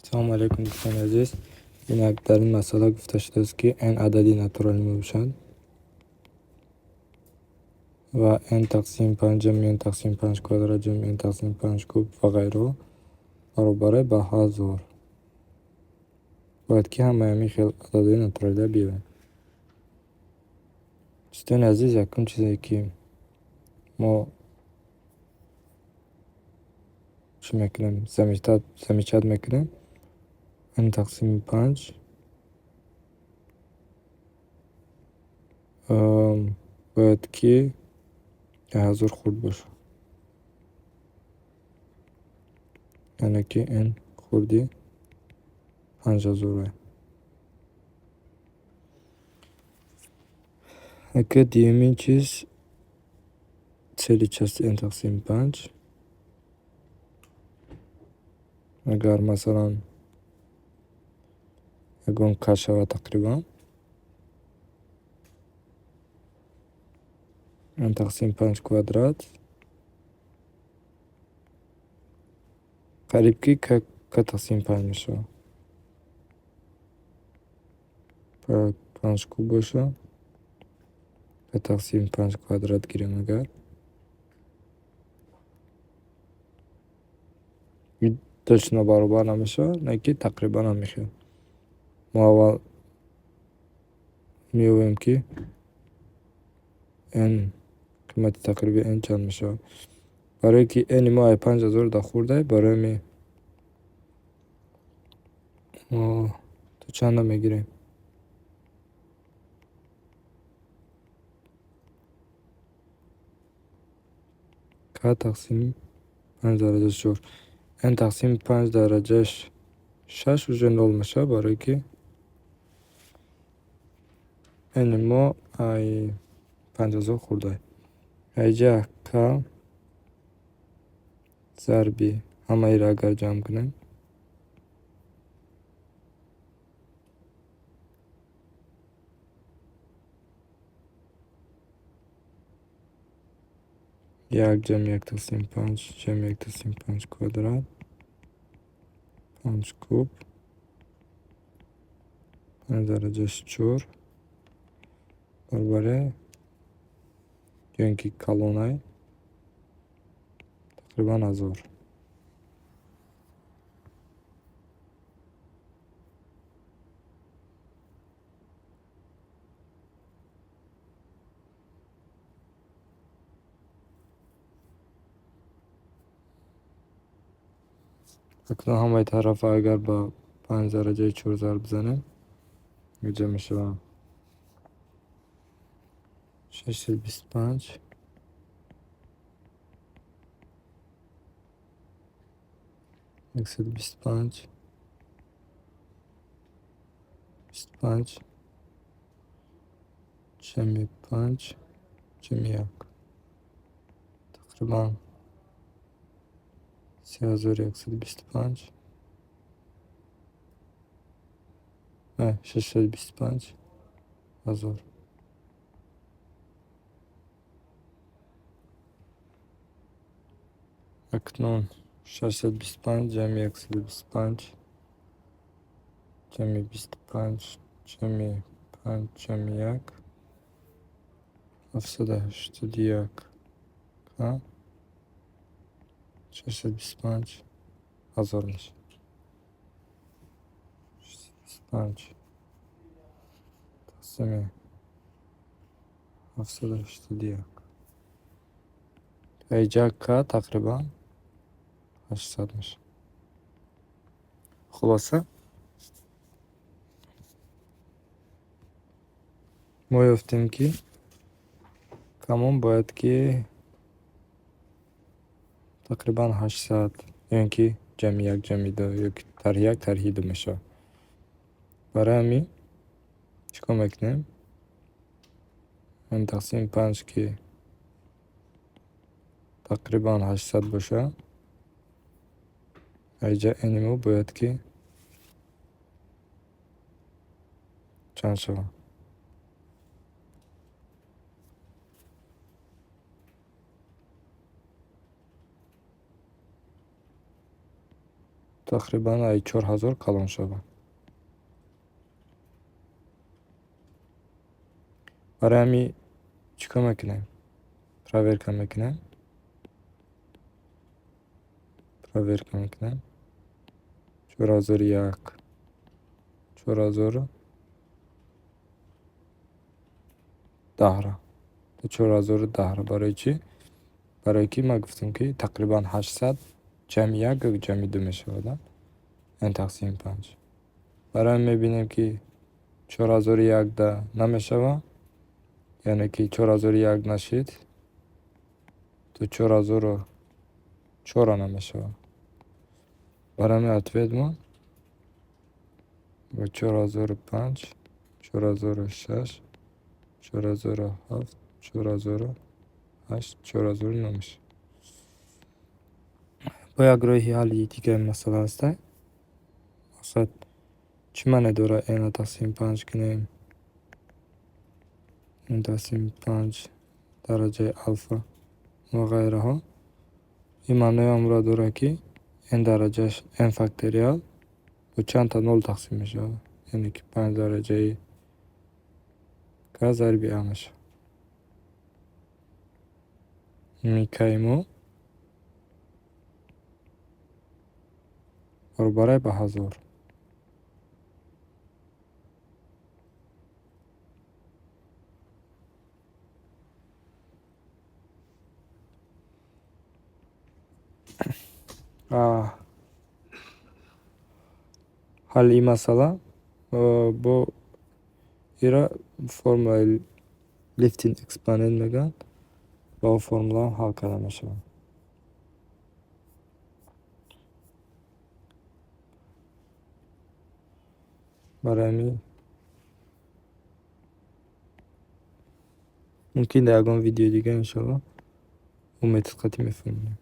Салому алайкум, дӯстони азиз. Инак, дар ин масъала гуфта шудааст, ки n адади натуралӣ мебошад ва n тақсим панҷ ҷамъи n тақсим панҷ квадрат ҷамъи n тақсим панҷ куб ва ғайраҳо баробаре ба 1000. Бояд ки ҳамаи ҳамин хел ададҳои натуралиро биёбем. Дӯстони азиз, якум чизе, ки мо чӣ мекунем, замечать мекунем, n тақсими панҷ бояд ки 1000 хурд бошад. Яъне ки n хурди 5000. Ака, дуюмин чиз, цели части n тақсими панҷ. Агар, масалан, ягон к шавад, тақрибан n тақсими панҷ квадрат қариб ки к тақсими панҷ мешавад. Панҷ куб бошад, к тақсими панҷ квадрат гирем, агар точно баробар намешавад, не ки тақрибан ҳамин хел. Мо аввал меёбем, ки n, қимати тақрибии n чанд мешавад. Барое ки n мо ай 5000 да хурдай, барои ҳамин мо то чанда мегирем? К тақсими панҷ дараҷаи чор. N тақсими панҷ дараҷаи шаш уже нол мешавад, барое ки n мо ай 5000 хурдай. Айҷа к зарби ҳамаиро агар ҷамъ кунем, як ҷамъи як тақсими панҷ ҷамъи як тақсими панҷ квадрат панҷ куб панҷ дараҷаи чор баробаре ё ин ки калонай тақрибан 1000. Акнун ҳамаи тарафа агар ба панҷ дараҷаи чор зарб бизанем, инҷа мешавад 625 125 25 ҷамъи панҷ ҷамъи як, тақрибан 3125, 625 000. Акнун 625 ҷамъи 125 ҷамъи 25 ҷамъи панҷ ҷамъи як 781 к 625 000 мешавад. 625 тақсими 781. Айҷа к тақрибан 800 мешавад. Хулоса, мо ёфтем, ки камон бояд ки тақрибан 800 ё ин ки ҷамъи як ҷамъи ду ё ки тарҳи як тарҳи ду мешавад. Барои ҳамин чӣ кор мекунем? N тақсими панҷ, ки тақрибан 800 бошад, айҷа n мо бояд ки чанд шавад? Тақрибан ай 4000 калон шавад. Барои ҳамин чӣ кор мекунем? Проверка мекунем. Проверка мекунем. 4001, 4010-ра. 4010-ра. Барои чӣ? Барое ки ман гуфтам, ки тақрибан 800 ҷамъи як ё ҷамъи ду мешавад, n тақсими панҷ. Барои ҳамин мебинем, ки 4001-да намешавад, яъне ки 4001 нашид, то 4004 намешавад. Барои ҳамин ответ мо ба 4005, 4006, 4007, 4008, 4009 мешавад. Бо як роҳи ҳалли дигари масъала ҳаста. Мақсад чӣ маъне дорад n тақсими панҷ кунем? N тақсими панҷ дараҷаи алфа ва ғайраҳо. Ин маънои онро дорад, ки n дараҷааш n факториал бо чандта нол тақсим мешавад. Яъне ки панҷ дараҷаи к зарби а мешавад. Каи мо баробар ба 1000. Ҳалли ин масъала бо ира формулаи lifting exponent мегӯянд, ба он формулаам ҳал карда мешавад. Барои ҳамин мумкин дар ягон видеои дига, иншоалло, бо метод қатъӣ мефаҳмонем.